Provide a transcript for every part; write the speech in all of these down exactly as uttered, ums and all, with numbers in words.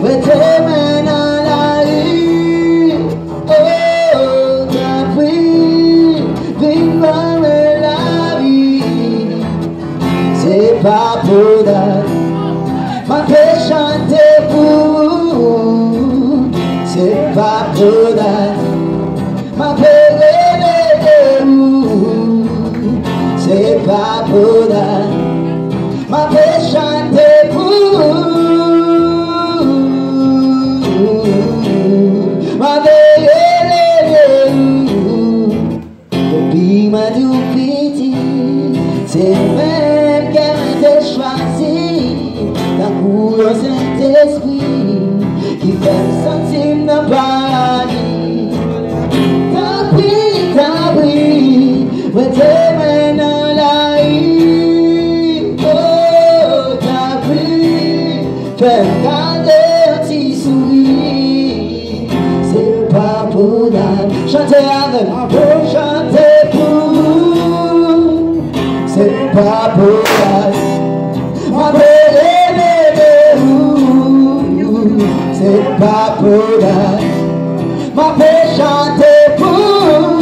Mete men nan lari, oh, tanpri, vin ban mwen lavi. Se pa pou dat m ape chante pou ou. Se pa pou dat m ape rele de ou. Se pa pou dat m ape chante pou ou. M ape rele de ou. Depi mwen tou piti, se ou menm ke mwen te chwazi, tankou yon Sentespri ki fè m santi m nan paradi. Tanpri, tanpri, mete men nan lari, oh, tanpri, fè m gade yon ti souri. Se pa pou dat. Chante avè m. Chante pou ou. Se pa pou dat m ape rele de ou. Se pa pou dat m ape chante pou ou.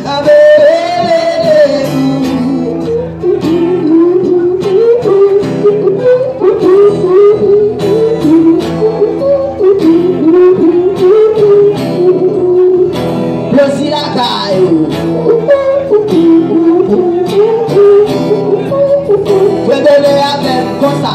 M ape rele de ou. Plosi lakay ou. Fè dele avè m konsa.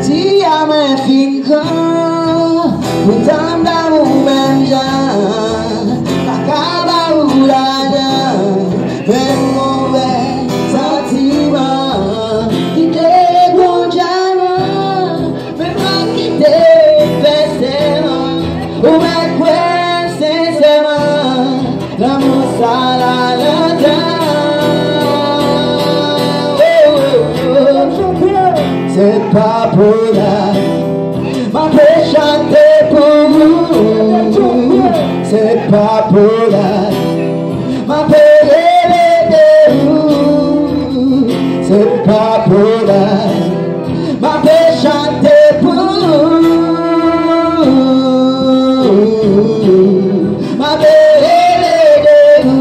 Di a mwen fin gran, poutan m damou menm jan. Pa ka ba ou lajan, menm move santiman. Kite bon djaman, men pa kite fè sèman. Ou mèt kwè sensèman. Lanmou sa la lontan. Oh, oh, oh. Se pa pou dat m ape chante pou ou. Se pa pou dat m ape rele de ou. Se pa pou dat m ape chante pou ou. M ape rele de ou.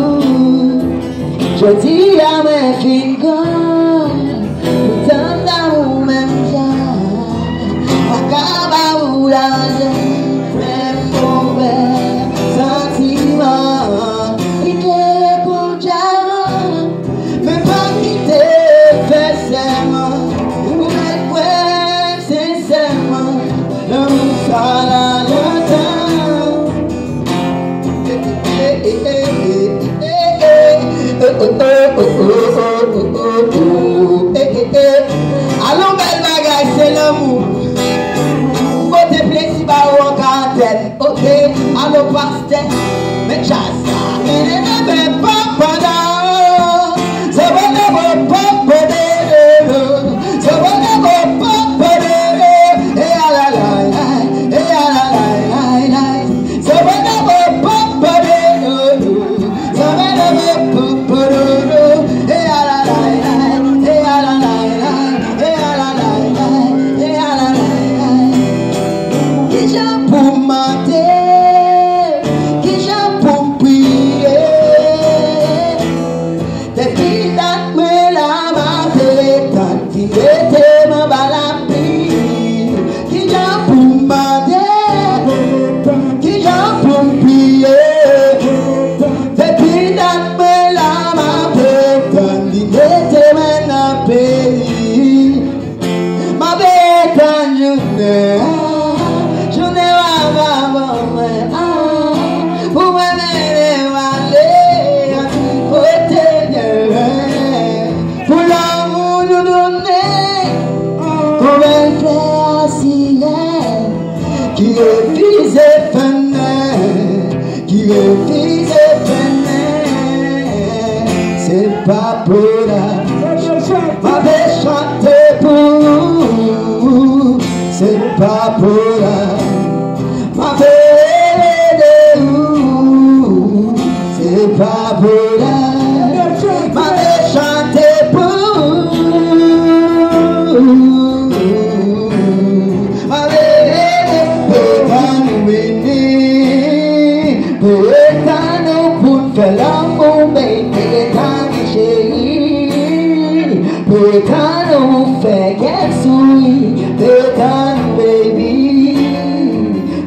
Jodi a mwen fin gran, poutan m damou menm jan. Pa ka ba ou lajan, menm move santiman. Kite pou djaman, men pa kite fè sèman. Ou mèt kwè sensèman, lanmou sa la lontan. Alon bèl bagay, se lanmou. Pote plezi ba ou an karantèn. Ok, alo pastè, men djaz sa. Kijan pou m mande, kijan pou m priye? Depi dat mwen la, m ape tann, ki rete m anba lapli. Kijan pou m mande, kijan pou m priye? Depi dat mwen la, m ape tann, li mete mwen nan peyi. M ape tann jounen an, jounen w ap ban mwen an, pou mwen mennen w ale yon ti kote demen. Pou lanmou nou donnen, kon bèl flè asiyèl ki refize fèmen, ki refize fèmen. Se pa pou dat m ape chante pou ou. Se pa pou dat m ape rele de ou. Souri, detann nou, baby.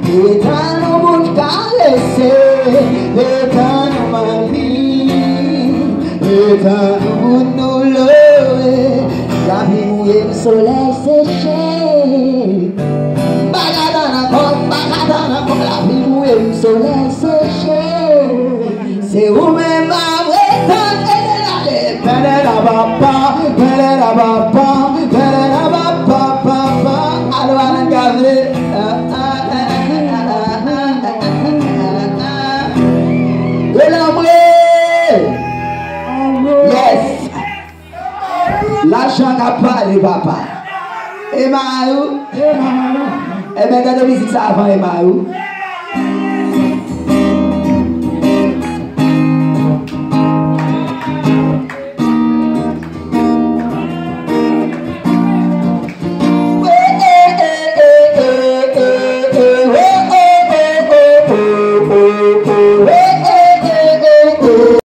Detann nou, moun karese. Detann nou, manmi. Detann nou, moun nou love. Lapli mouye m, solèy seche. M pa ka tann ankò, m pa ka tann ankò. Lapli mouye m, solèy seche. Se ou menm m ap ret tann, ede l ale. Pèlè la papa, pèlè la papa, pèlè la papa, papa. Alo, Alan Gavle. Delanmwe. Yes. Lajan k ap pale, papa. Emayou. Ebyen, tande mizik sa avan, Emayou.